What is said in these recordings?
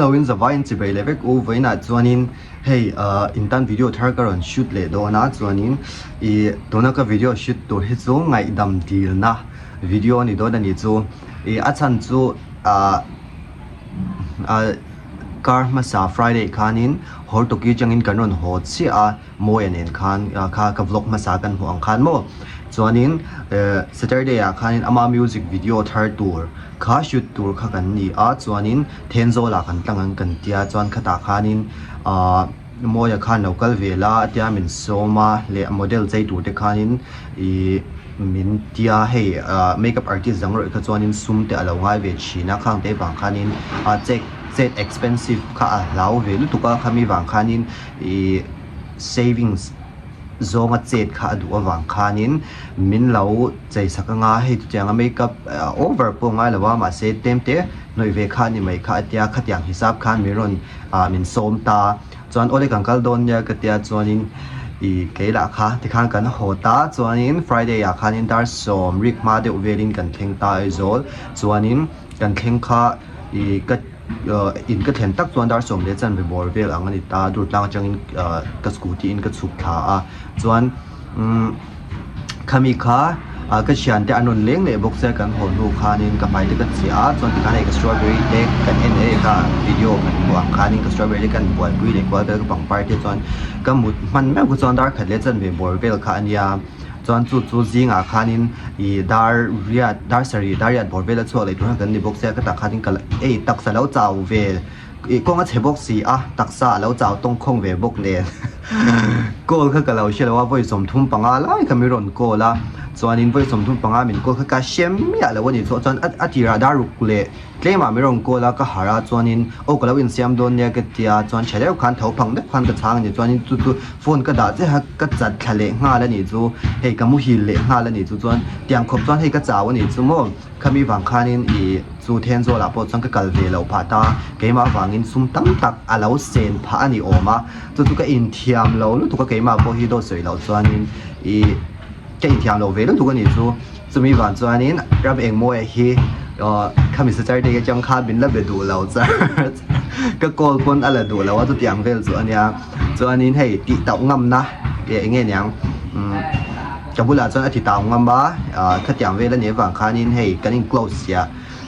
Hello in zavai in chibei leh vek u vawiinah chuanin hei ah intan video thar ka rawn shoot leh dawn a chuanin ih tuna ka video shoot tur hi chu ngaihdam dilna video a ni dawn a ni chu ih a chhan chu ah ah kar hmasa Friday khanin Hortoki atangin kan rawn haw chiah a. Mawia nen khan kha ka vlog hmasa kan hmuh ang khan maw chuanin Saturday ah khanin ama music video thar tur kha shoot tur kha kan ni a chuanin Thenzawl ah kan tlang ang kan tia chuan khatah khanin ahh Mawia khan lo kal ve la a tia min sawm a leh model chei tur te khanin ih min tia hei ah makeup artist dang rawih kha chuanin sum te a lo ngai ve thin a khang te vang khanin ah chet chet expensive kha a hlau ve lutuk a khami vang khanin Ih savings zawnga chet kha a duh avang khanin min lo chei sak anga hei chutianga makeup over pawh ngai lo a mahse tlem te hnawih ve kha a ni mai kha a tia khatiang hisap khan min rawn ah min sawm ta chuan awle kan kal dawn nia ka tia chuanin ih kei lah kha tikhan kan haw ta chuanin Friday ah khanin dar sawm rik hma deuh velin kan thleng ta Aizawl chuanin kan thleng kha ih ka. In ka thlen tak chuan dar 10 chanve bawr vel ang a ni ta Durtlang atangin ka scooty in ka chhuk thla a chuan umm khami kha ka thiante an rawn leng leh bawk sia kan haw hnu khanin ka hmai te ka chiah a chuan tikhan hei ka strawberry te kan en e kha video kan hmuh ang khanin ka strawberry te kan buaipui leh kual vel ka pangpar te chuan ka mut hman meuh kha chuan dar khat leh chanve bawr vel kha a nia. Chuan chu chu zingah khanin ih dar riat dar sarih dar riat bawr vel a chhuak leh tur khan kan ni bawk sia ka tak khanin ka ei taksa lo chau ve ih kawng a chhe bawk si a taksa a lo chau tawng khawng ve bawk nen call kha ka lo hre lo a vawi 35 lai kha min rawn call a chuanin vawi 35 min call kha ka hre miah lo a ni chuan chuan a tirah dar ruk leh Tlemah min rawn call a, ka harh a, chuanin aw ka lo insiam dawn nia ka ti a, chuan tha deuh khan tho phang deuh khan ka chhang a ni, chuanin chu chu phone ka dah chiah a, ka chat thla leh nghal a nih chu, hei ka muhil leh nghal a nih chu, chuan tiang khawp chuan hei ka chau a nih chu maw, khami vang khanin ih chu Thenzawl ah pawh chuan ka kal ve loh phah ta, keimah vangin sum tam tak a lo sen phah a ni awm a, chu chu ka inthiam lo lutuk a keimah pawh hi dawt sawi loh chuanin ih ka inthiam lo ve lutuk a nih chu. Chumi vang chuanin ram engmawia hi khami Saturday atang khan min la be duh lo char ka call pawn a la duh lo a chutiang vel chu ania chuanin hei tih tauh ngamna eng nge niang ka bulah chuan a ti tau ngam a khatiang vel anih avang khanin hei kan in close chiah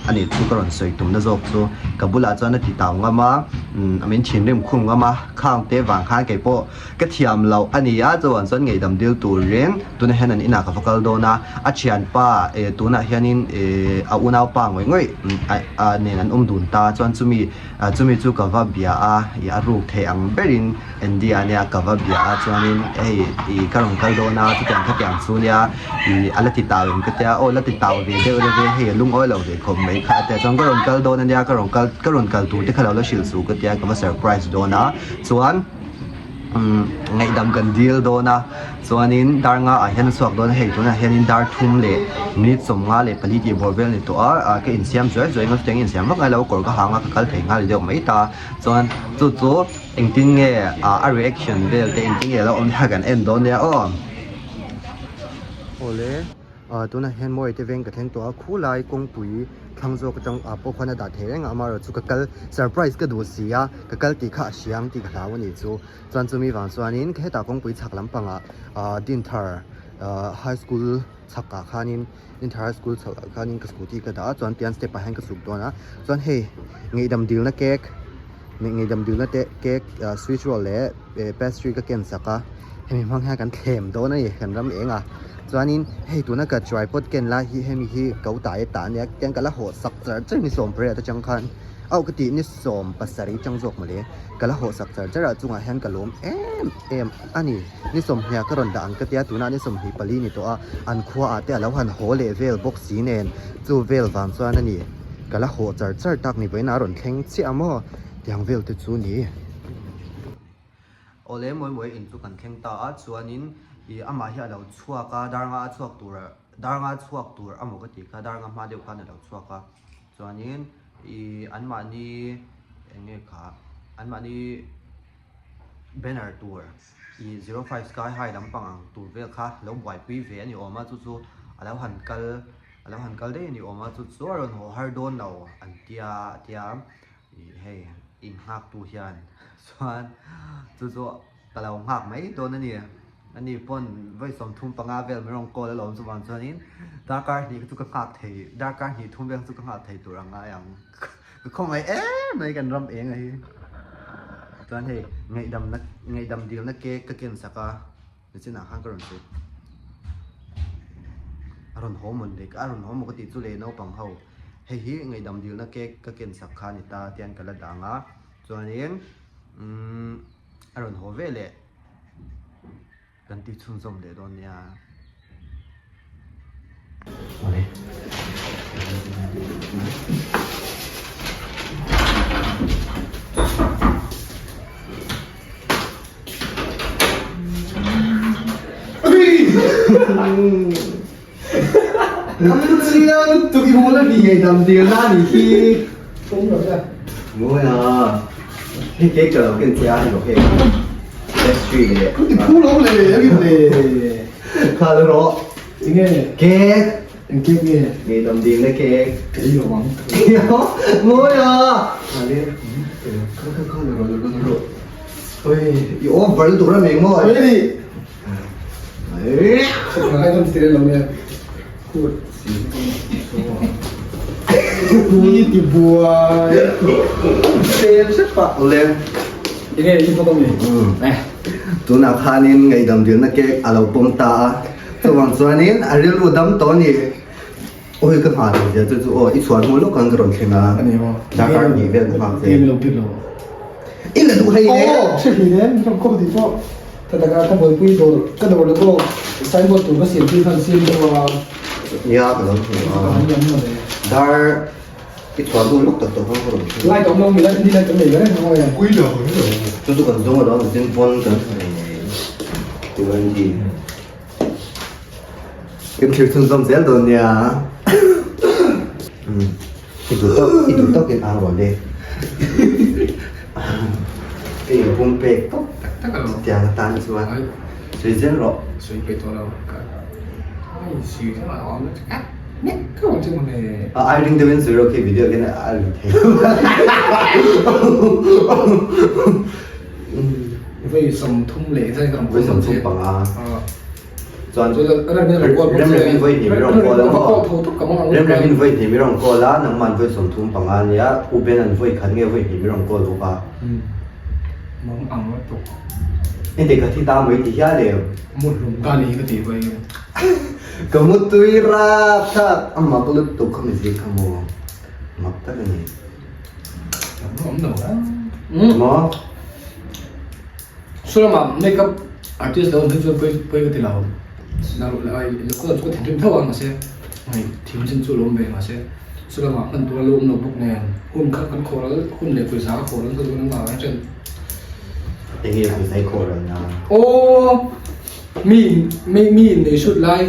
ani chu ka rawn sawi tumna zawk chu ka bulah chuan a ti tau ngam a min thinrim khum ngam a khang te vang khan keipawh Ka thiam loh a ni a, chuan chuan ngeihdam dil turin tunah hian an inah ka va kal dawn a, a thianpa eh tunah hianin eh a unaupa ngawih ngawih a nen an awm dun ta, chuan chumi chumi chu ka va bia a, ih a ruk theih ang berin Andy a nia ka va bia a, chuanin hei ih ka rawn kal dawn a, chutiang khatiang chu nia ih a la ti tau em ka tia, aw la ti tau ve deuh reuh e, hei a lungawi lo ve khawp mai kha a tia, chuan ka rawn kal dawn a nia, ka rawn kal ka rawn kal tur te kha lo la hrilh suh ka tia, ka va surprise dawn a, chuan. Ngaihdam kan dil dawn a, chuanin dar nga ah hian a chhuak dawn a, hei tunah hianin dar thum leh minute 54 tih bawr vel a ni tawh a, ah ka insiam zuai zuai anga chutiang insiam vak ngailo kawr ka hang a ka kal thei nghal deuh mai ta, chuan chu chu engtin nge ah a reaction vel te engtin nge a lo awm nia kan en dawn nia aw. Awle. Ah tunah hian mawi te veng ka thleng tawh a khulai kawngpui thlang zawk atang ah pawh khuan a dah thei reng a amaherawh chu ka kal surprise ka duh si a ka kal tih kha a hria ang tih ka hlau a nih chu chuan chumi vang chuanin hetah kawngpui chhak lampangah ah Dinthar ah high school chhakah khanin Dinthar high school chhakah khanin ka scooty ka dah a chuan tian step ah hian ka chhuk dawn a chuan hei ngeihdam dilna cake ngeihdam dilna te cake ah sweet roll leh pastry ka ken sak a hemi hmang hian kan thlem dawn a ni kan ram eng a chuanin hei tuna ka tripod ken lai hi hemi hi ko tai a tah ania tiang ka la hawh sak char char ni 18 atang khan auh ka tih ni 17 atang zawk mawle ka la hawh sak char char a chungah hian ka lawm em em a ni ni 20 ka rawn dah ang ka tia tunah ni 24 ni tawh a an khua ah te alo han haw leh vel bawk si nen chu vel vang chuan a ni ka la hawh char char tak ni vawiin a rawn thleng chiah a maw tiang vel te chu ni. Awle mawi mawi in chu kan thleng ta a chuanin ih amah hi a lo chhuak a dar nga a chhuak tur dar nga chhuak tur a maw ka tih kha dar nga hma deuh khan a lo chhuak a chuanin ih anmahni eng nge kha anmahni banner tur ih 05 sky high lampang ang tur vel kha lo buaipui ve a ni awm a chu chu a lo han kal a lo han kal daih a ni awm a chu chu a rawn haw har dawn lo an tia a tia ih hei. In nghak tu hian chuan chu chu ka lo nghak mai dawn a ni. Ani pawn vawi 35 vel min rawn call alawm chuvang chuanin darkar hnih kha chu ka nghak thei darkar hnih thum vel kha chu ka nghak thei tur a ngai ang. Ka khawngaih em mai kan ram eng a hi. Chuan hei ngaihdamna ngaihdam dilna cake ka ken sak a nichinah khan ka rawn sawi a rawn haw mawn le a rawn haw maw ka tih chu le naupang ho hei hi ngaihdam dilna cake ka ken sak kha a ni ta tian ka la dang a chuanin umm a rawn haw ve leh. Kan ti chhunzawm leh dawn nia. Awle. Chiang tuk i hmul a ni ngei dam dil na ni hi. Mawi a. Hei cake ka lo ken che a hei lo hei. Pastry leh. Ku ti phu lo le a rin le. Kha lo rawh. Enge? Cake. Eng cake nge? Ngei dam dil na cake. Ka ei lo ang. Mawi a. Kha le. Kha kha kha lo rawh lo rawh. Oi, i over lutuk ram eng maw? Oi ni. Tunah khanin ngaihdam dilna cake a lo pawm ta a, chuvang chuanin a rilru dam tawh a ni. Awi ka nghah lo zia chu chu aw i chhuan hmu lawk ang ka rawn thleng a, darkar hnih vel ka nghak che. I la duh hlei hle. Aw hre hlei hle, min rawn call tih pawh ta taka ka buaipui dawr ka dawr leh pawh signboard tur ka siam tir khan siam deuh a. Nia ka lo hmu a, dar i chhuan hnu lawk tak tawh khan ka rawn thleng a. Light awm lo mi light ni light kan nei reng ang aw. Pui lo chu chu kan zawng alawm tin pawn kan hmu nei tur an ti. Kan thlir chhunzawm zel dawn nia. I duh tawk, i duh tawkin ang rawh le. Ka in pum pek tawp tak tak alo. Chutiang atan chuan sawi zel rawh. Sawi pe tawh lo ka ai sir chu a awm a nek ka awm chu mawle. A ai ring deuhin sawi rawh khi video khian a ri thei. Vawi 30 leh zai ka rawn Vawi 35. Chuan Remremin vawi hnih mi rawn call a maw? Remremin vawi hnih mi rawn call a, nangman vawi 35 ania, U Benan vawi khat nge vawi hnih mi rawn call bawk a. Mang ang lutuk. Heti ka thi ta mai ti hial em? Mu hlum ta ni ka ti vawi nge. Ka mu tui rap thlak a mak lutuk kha mizik kha maw? Mak tak a ni. Awm lo a. Maw? Sulama makeup artist lo hi chuan pawi pawi ka ti lo. Ai lo chu ka thinrim tho a mahse hei thim chin chu lo awm ve mahse sulama hman tur a lo awm lo bawk nen hun kha kan khawh ral hun leh pawisa ka khawh ral chu an ngah ang chen. Enge pawisa i khawh ral na? Aw mi mi mi in nei hrut lai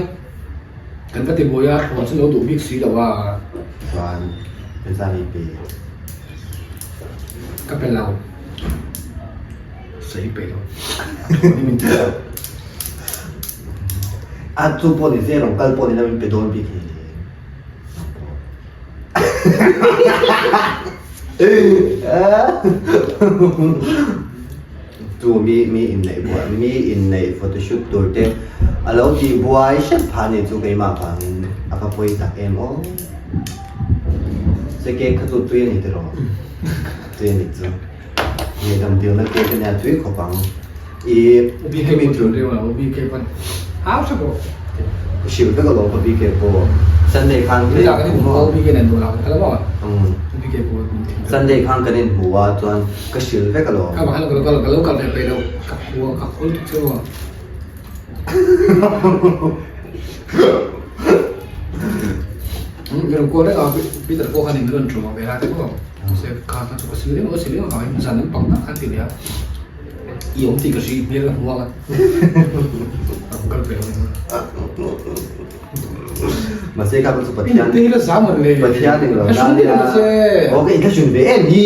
kan va ti buai a thawn chu lo duh bik si lo a. Chuan pawisa ni pe. Ka pe lo. Sawi peih lo. Ni min ti lo. A chu pawh ni se rawn kal pawh ni lo min pe dawn bik hi. Tu mi mi inneih buai mi inneih photoshoot tur te a lo tih buai hrep phah ni chu keimah vangin a va pawi tak em aw. Se cake kha chu tui a ni tiraw? Tui a ni chu. Ngaihdam dilna cake a nia tui khawp ang. I hemi tur hrilh vek alawm ka BK pawh. Sunday khan kan Sunday khan kan inhmu a chuan ka hrilh vek alawm. Mahse kha chu Pathian Pathian englo na ania aw ka inthlahrun ve em hi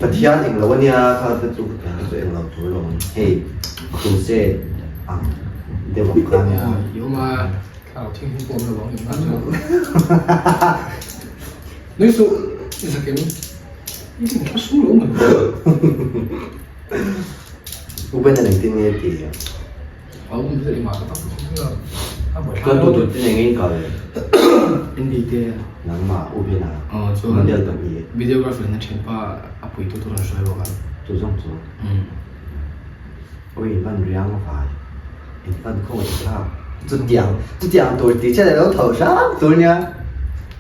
Pathian englo ania kha chu Pathian chu englo tur lo hei crusade ang deuh ang kha ania. I inthlahrung lo mai. U Ben-a engtin nge ti? A awm chu engmah ka tak chu a buaithlak. Chuan tu tur te nen nge in kal? Andy te. Nangmah U Ben-a. Aw chuan. Model pahnih. Videographer in a thianpa a puitu tur an hruai bawk a. Chu zawng chu. Awi in van riang vai. In van khawngaih thlak. Chutiang chutiang tur tih chiah lo tho hrang tur nia.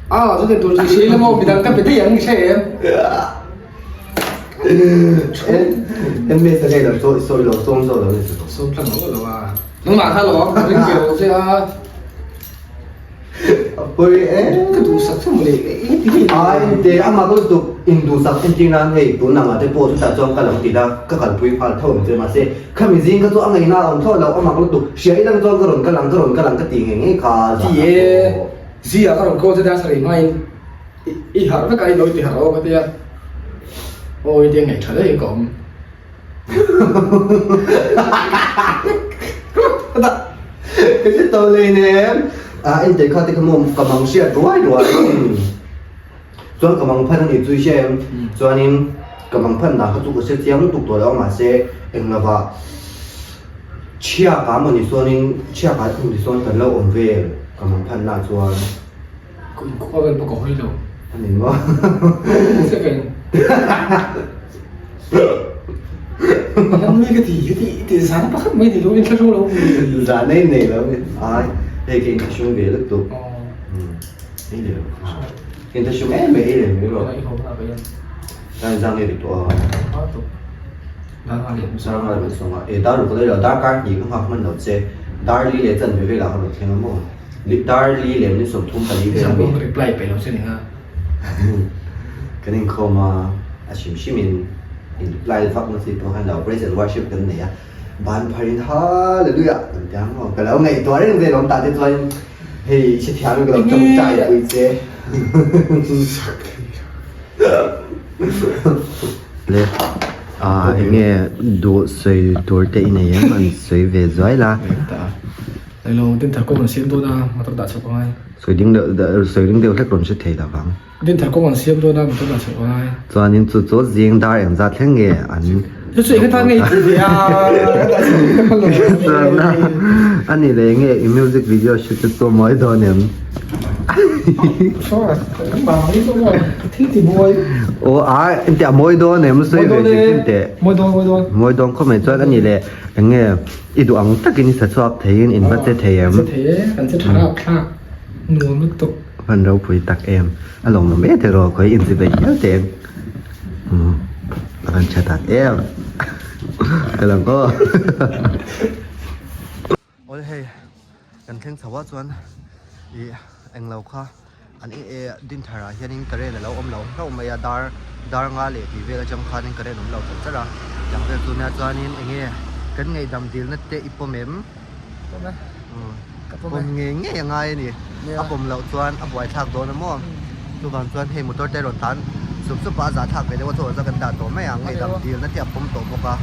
A chutiang tur tih si emaw midang ka pe daih ang i hre em? Ms a hei lo sawi sawi lo sawm zawk lo ni chu. Sawm tlang lo lo a. Nangmah kha lo ka ring ve lo che a. Pui e. Ka duhsak chu mawle i ti hi. Ai te ama ka lutuk in duhsak entir nan hei tun anga te pawh chutah chuan ka lo ti la ka kalpui nghal tho ang che mahse khami zing kha chu a ngaihna a awm thlawt lo ama ka lutuk hria ilang chuan ka rawn kal ang ka rawn kal ang ka ti ngei ngei kha Ti e zia ka rawn call che dar sarih hmain i harh vek a i lo ti harh aw ka tia aw i tia ngaih tha daih ka awm. Ka hre tawh lei nem. A en kha te kha maw ka mang hriat ruai ruai. Chuan ka mang phan a nih chu i hria em? Chuanin ka mang phan dah kha chu ka hre chiang lutuk tawh lo a mahse eng lova chhiak ah maw ni chuanin chhiak ah ni chuan kan lo awm vel ka mang phan na chuan. Ka inkhua vel pawh ka hawi lo. A ni maw? Sek a in. Lam nui ka ti ka ti ti zan pakhat mai ni lo in thlahrung lo. Zan ei nei lo ai hei ka inthlahrung ve lutuk. Ei leh lo kha. Ka inthlahrung em mai ei leh mai rawh. Zan zan nge ri tawh a. Dar nga leh Dar nga leh sawm a. E dar ruk ka lei lo dar kar hnih ka nghak hman lo che. Dar li leh chanve velah ka rawn thleng a maw. Dar li leh ni 34 vel Zan pawh ka reply peih lo che ni kha. Kan inkhawm a, a hrim hrim in in reply vak na chi pawh khan lo praise and worship kan nei a, ban phar in hallelujah kan ti ang maw, ka lo ngaihtuah reng vel awm tah te chuan hei hrethiam in ka lo tawngtai pui che. Le ah enge duh sawi tur te i nei em an sawi ve zuai la. Elo din thar kawng an siam dawn a motor dah chhuak angai. Sawi ding deuh sawi ring deuh hlek rawn hre thei lovang. Din thar kawng an siam dawn a motor dah chhuak angai. Chuanin chu chu zing dar engzat thleng nge an Chu chu eng atan nge i tih ve a Chuan a ni leh nge i music video shoot te chu a mawi dawn em? Thil ti mawi. Aw a engtiah a mawi dawn em sawi ve zing zing teh. Mawi dawn mawi dawn. Mawi dawn khawp mai chuan a ni leh eng nge I duh ang takin i sa chhuak theiin in va che thei em? Che thei e, kan che tha rap thlak nuam lutuk. Hman ropui tak em, a lawmawm em tiraw khawi in chi ve hial teh em. Umm a van tha tak em ka lang aw. Awle hei kan thleng chho ah chuan ih englo kha an din thar ah hianin current alo awm lo hlauh mai a dar dar nga leh tih vel atang khanin current awm lo char char a tiang vel chu nia chuanin eng nge kan ngaihdam dilna te i pawm em pawm e ka pawm ngei ngei a ngai a ni a pawm loh chuan a buai thlak dawn a maw chuvang chuan hei motor te rawn tan sup sup a a zah thlak ve deuh a chaw zawk an dah tawh mai ang ngaihdam dilna te a pawm tawh bawk a.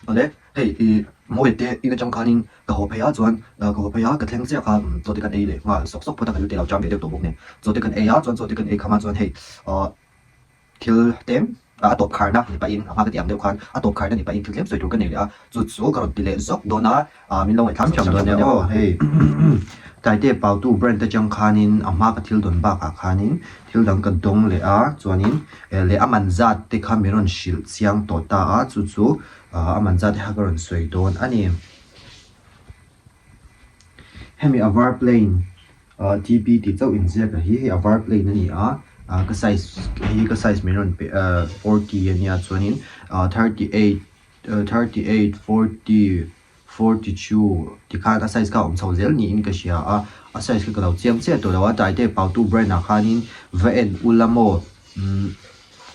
Awle hei i mawi te in atang khanin ka haw phei a chuan ka haw phei a ka thleng chiah kha chaw te kan ei leh nghal sawk sawk phawt a kan lu te lo cham ve deuh tawh bawk nen chaw te kan ei a chuan chaw te kan ei kham a chuan hei ah thil tlem a tawp kharna ni pahin a hma ka tih ang deuh khan a tawp kharna ni pahin thil tlem sawi tur ka nei leh a chu chu ka rawn ti leh zawk dawn a ah min lo ngaihthlak thiam dawn nia aw hei Taite Pautu brand atang khanin a hma ka thil dawn bakah khanin thil dang ka dawng leh a chuanin leh a man zat te kha min rawn hrilh chiang tawh ta a chu chu a man zat te kha ka rawn sawi dawn a ni. Hemi a var plane TP tih chauh inziak a hi hei a var plane a ni a ka size hei hi ka size min rawn pe 40 a nia chuanin 38 38 40 42 tikhan a size kha a awm chho zel niin ka hria a, a size kha ka lo chiang chiah tawh lo a, Taite Pautu brand ah khanin va en ula maw umm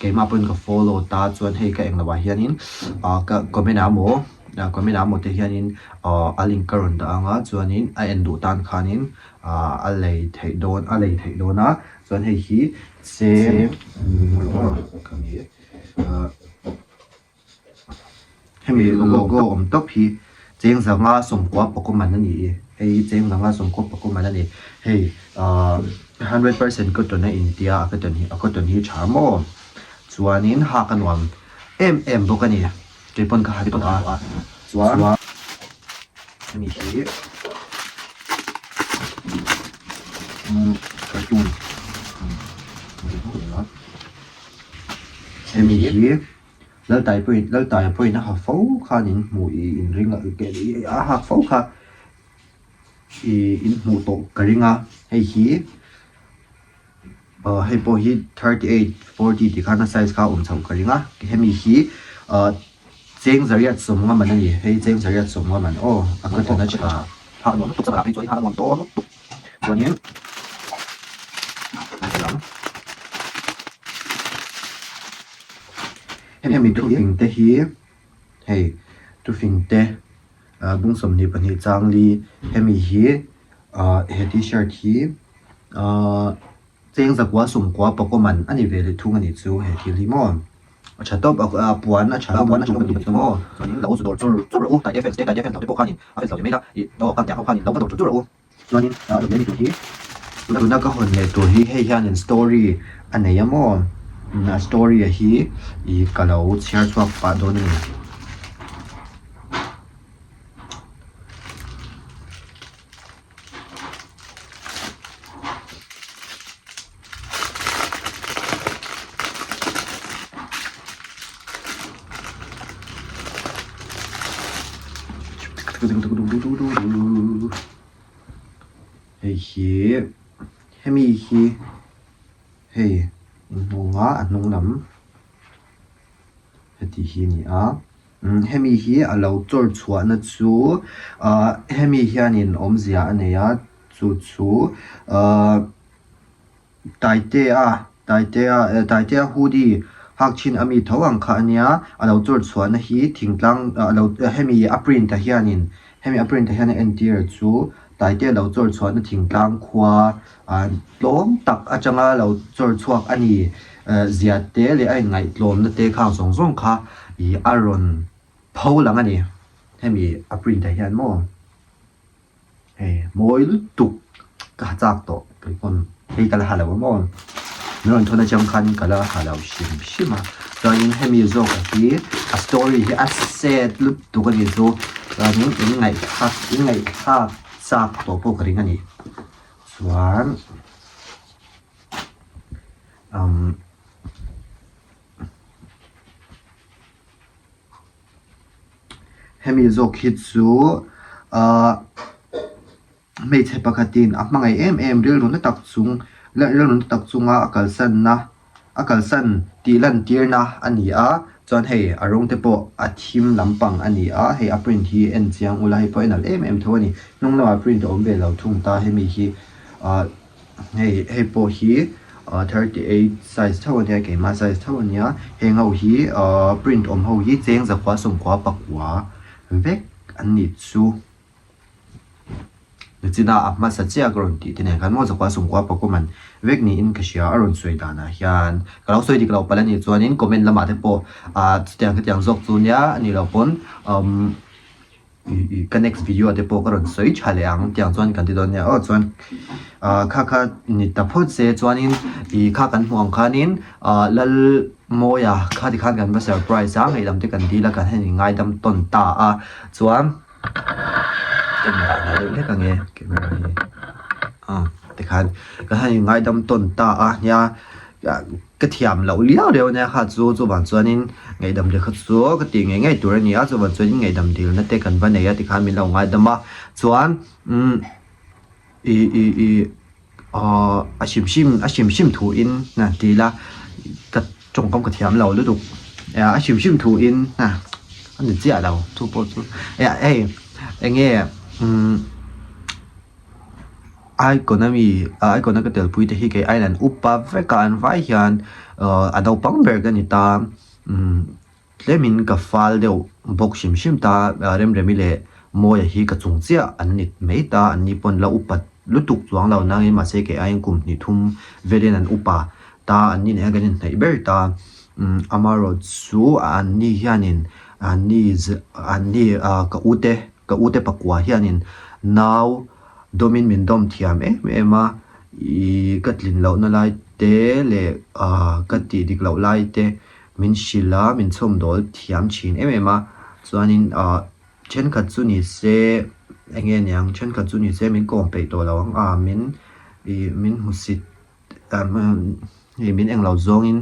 keimah pawhin ka follow ta chuan hei ka eng loh ah hianin ah ka comment ah maw comment ah maw te hianin ah a link ka rawn dah ang a chuanin a en duh tan khanin ah a lei theih dawn a lei theih dawn a chuan hei hi same ah. Hemi logo awm tawp hi Cheng zanga sawmkua pakua man a ni i hei hi cheng zanga sawmkua pakua man a ni hei ahh 100% cotton a intia a cotton hi a cotton hi tha maw chuanin hak a nuam em em bawk a ni keipawn ka ha tawh a chuan hemi hi cartoon hemi hi. Laltai pawhin Laltaia pawhin a ha fo khan in hmuh ih in ring a a hak fo kha ih in hmuh tawh ka ring a hei hi aw hei pawh hi 38 40 tih khan a size kha a awm chhoh ka ring a hemi hi ah cheng zariat sawmnga man a ni hei cheng zariat sawmnga man aw a cotton a tha hak nuam lutuk chakah phei chuan hak a nuam tawh lutuk chuanin Hemi thufing te hi hei thufing te ah bung 22 chang li hemi hi ah he t-shirt hi ah cheng zakua sawmkua pakua man a ni ve leh thung a nih chu he thil hi maw a tha tawp a puan a tha puan a tha lutuk chu maw chuanin lo zu dawr chur chur rawh u tai te fans te tai te fans lo te pawh khanin a fans lo ti mai ila ih aw kan tiang ho khanin lo va dawr chur chur rawh u. Chuanin a rawn leh tur hi tuna ka hawn leh tur hi hei hianin story a nei a maw a story a hi ih ka lo chhiar chhuak pah dawn a ni. Hei hi hemi hi hei inhmunga a hnung lam heti hi a ni a hemi hi a lo chawr chhuahna chu ah hemi hianin awmzia a nei a chu chu ah. Taitea Taitea eh Taitea hoodie hak thin a mi tho ang kha a nia a lo chawr chhuahna hi thingtlang ah lo hemi a print ah hianin hemi a print ah hian a entir a chu Taitea lo chawr chhuahna thingtlang khua ah tlawm tak atanga lo chawr chhuak a ni eh zia te leh a inngaihtlawmna te khang zawng zawng kha ih a rawn pho lang a ni hemi a print ah hian maw. Hei mawi lutuk ka ha chak tawh keipawn hei ka la ha lo a maw min rawn thawn atang khan ka la ha lo hrim hrim a chuanin hemi zawk a hi a story hi a sad lutuk a ni chu chuanin in ngaihthlak in ngaihthlak chak tawh pawh ka ring a ni chuan umm. Hemi zawk hi chu ahh hmeichhe pakhatin a hmangaih em em rilru na tak chung rilru na tak chunga a kalsanna a kalsan tih lantirna a ni a chuan hei a rawng te pawh a thim lampang a ni a hei a print hi en chiang ula hei pawh a inalh em em tho a ni hnung lamah print a awm ve lo thung ta hemi hi ahh. Hei hei pawh hi ah 38 size tho ania keimah size tho ania heng ho hi ah print awm ho hi cheng zakua sawmkua pakua vek an nih chu nichina a hmasa chiah ka rawn tih te nen khan maw zakua sawmkua pakua man vek niin ka hria a rawn sawi danah hian ka lo sawi dik loh palh anih chuanin comment lamah te pawh ah chutiang khatiang zawk chu nia anih loh pawn umm. Ka next video te pawh ka rawn sawi tha leh ang tiang chuan kan ti dawn nia aw chuan ah kha kha ni ta phawt se chuanin ih kha kan hmuh ang khanin ah Lalmawia kha tikhan kan va surprise a ngaihdam te kan dil a kan han ingaidam tawn ta a chuan camera hnai deuh hlek ang e camera hi ah tikhan kan han ingaidam tawn ta a nia. Ka thiam loh liau liau ania kha chu chuvang chuanin ngaihdam dil kha chu ka tih ngei ngei tur a ni a chuvang chuanin ngaihdam dilna te kan va nei a tikhan min lo ngaidam a chuan umm ih ih ih ahh a hrim hrim a hrim hrim thu in a ti ila ka tawngkam ka thiam lo lutuk a hrim hrim thu in a ni chiah lo chu pawh chu hei eng nge umm. Icon a mi icon a ka telpui te hi kei aiin an upa vek a an vai hian ahh a naupang ber ka ni ta umm tlemin ka fal deuh bawk hrim hrim ta Remremi leh Mawia hi ka chung chiah an ni mai ta an ni pawn la upat lutuk chuang lo nangin mahse kei aiin kum hnih thum velin an upa ta an ni nen hian kan inhnaih ber ta umm amaherawhchu an ni hianin an ni an ni ah ka u te. ka ute pakua hianin nau dawmin min dawm thiam em em a, ih ka tlin lohna lai te leh ah ka tih dik loh lai te min hrilh a, min chhawm dawl thiam thin em em a, chuanin ah thenkhat chu ni se eng nge niang thenkhat chu ni se min kawm peih tawh lo ang a min ih min hmusit Hei min englo zawngin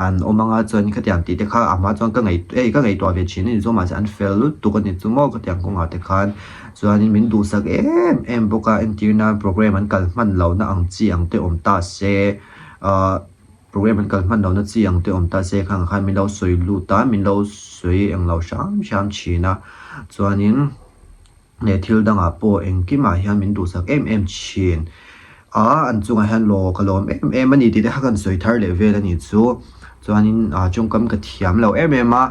an awm anga chuan khatiang tih te kha a hma chuan ka ngaih hei ka ngaihtuah ve thin a ni zawng mahse an fel lutuk a ni chu maw khatiang kawngah te khan chuanin min duhsak em em bawk a entir nan program an kal hman lohna ang chi ang te awm ta se ahh program an kal hman lohna chi ang te awm ta se khang khan min lo sawi lut a min lo sawi englo hram hram thin a chuanin. leh thil dangah pawh engkimah hian min duhsak em em thin a, an chungah hian law ka lawm em em a ni tih te kha kan sawi thar leh vel a ni chu chuanin ah tawngkam ka thiam lo em em a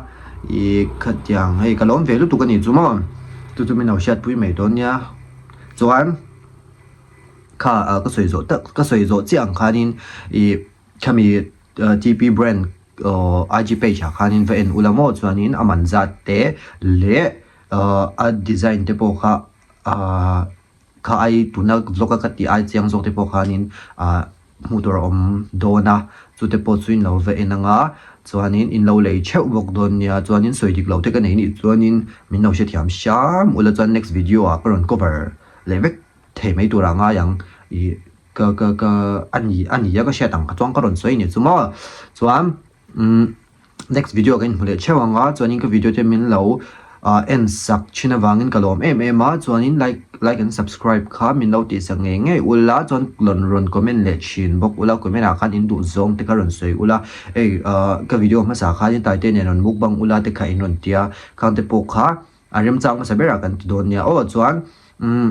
ih khatiang hei ka lawm ve lutuk a ni chu maw chu chu min lo hriatpui mai dawn nia chuan kha ah ka sawi zawh tak ka sawi zawh chiah ang khanin ih khami T P brand aw I G page ah khanin va en ula maw chuanin a man zat te leh. Ahh a design te pawh kha ahh kha ai tuna vlog a ka tih ai chiang zawk te pawh khanin ahh hmuh tur a awm dawn a chute pawh chu in lo va en ang a chuanin in lo lei theuh bawk dawn nia chuanin sawi dik loh te ka nei nih chuanin min lo hrethiam hram ula chuan next video ah ka rawn cover leh vek thei mai turah a ngai ang ih ka ka ka a ni a ni a ka hriat ang kha chuan ka rawn sawi nih chu maw chuan umm. Next video ka inhmu leh theuh ang a, chuanin ka video te min lo en sak thin avangin ka lawm em em a, chuanin like like and subscribe kha min lo tih sak ngei ngei ula, chuan rawn rawn comment leh thin bawk ula, comment ah khan in duh zawng te kha rawn sawi ula, hei ka video hmasa khan in taite nen rawn mukbang ula te kha in rawn tia, khang te pawh kha a remchang hmasa berah kan ti dawn nia aw, chuan umm.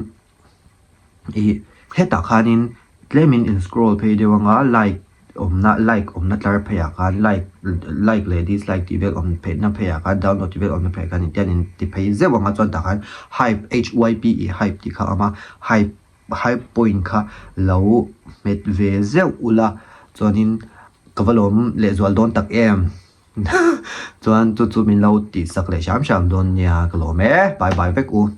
Ih hetah khanin tlemin in scroll phei deuh anga like awmna like awmna tlar pheiah khan like like leh dislike tih vel awm pheihna pheiah khan download tih vel awmna pheiah khan intian in ti phei zeuh anga chuan tah khan hype h y p e hype tih kha a awm a hype hype point kha lo hmet ve zeuh ula chuanin ka va lawm lehzual dawn tak em chuan chu chu min lo tihsak leh hram hram dawn nia ka lawm e bye bye vek u.